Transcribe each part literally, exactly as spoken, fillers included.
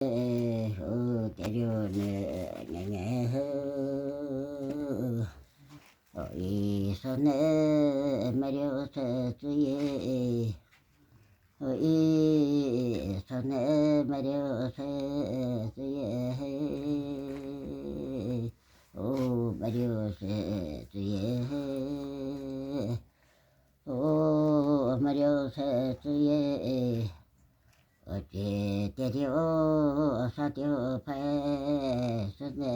Ho tariu ne nge nge ho. O i so ne mariu se tsuye. O i so ne mariu se tsuye. O mariu se tsuye. O mariu se tsuye. O che tariu o sāteo phai sune.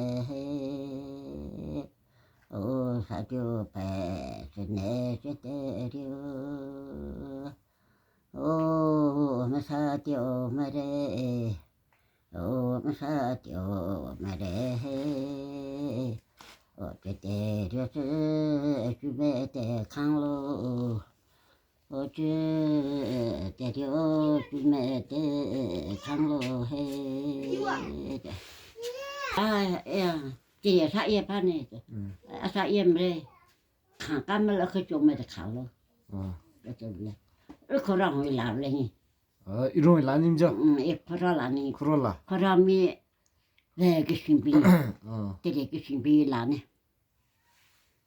O sāteo phai sune che tariu. O masāteo mare. O masāteo mare. O che tariu se chume te khanglo. O che tariu o chume te khanglo he. A, ya, che ya sāya phane. Mm. A sāya mare. Khang kamala kachome te khanglo. Ah. Kachome. E khorang hoi la le ni. Ah, irong la nim ja. Mm, e khorang la ni. Khorang la. Khorang mi le kashingbi. Ah. Te le kashingbi la ni.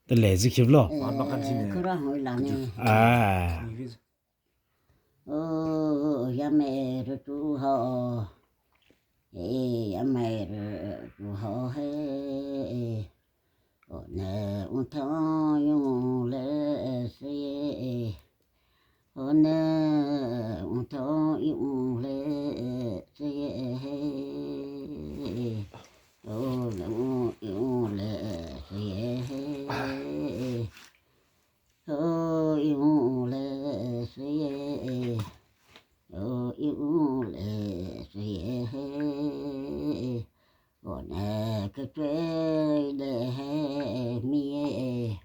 Te le zi khip lo. Eh, Wan makan sini. Khorang hoi la ni. Ah. Ni vi. O yame ru tu ho. E yame ru tu ho he. O ne un thong yung le se. O ne un thong yung le se. O ne un yung le se. O yung le se. O yung le se. O ne kachwe le he mi e.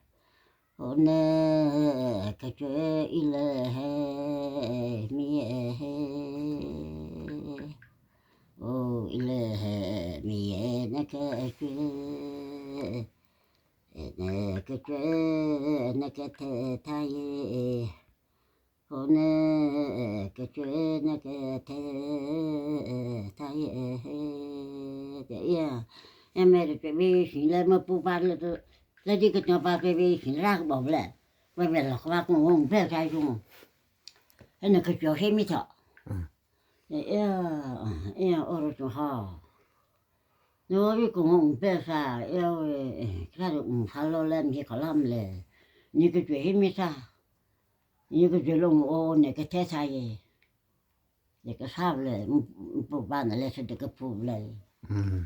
O ne kachwe le he mi e. O le he mi e ne kachwe. Ne kachwe ne kathe thai. O ne kachwe ne kathe thai. Ya, ya me ru pe ve sing le ma pu pa le tu. Le di kachwe pa pe ve sing ra bo le. Ve ve la kwa kung wong pe sai chung. Ene kachwe he mi tha. Mm. Ya, ya, o ru tu ha. No vi kung wong pe sa, ya we, kha ru ung sa lo le mi khalam le. Ni kachwe he mi sa. Ni kachwe long o ne kathe sa ye. De kasā le, m-, m-, pu ba na le, sa de kapu le. Mm.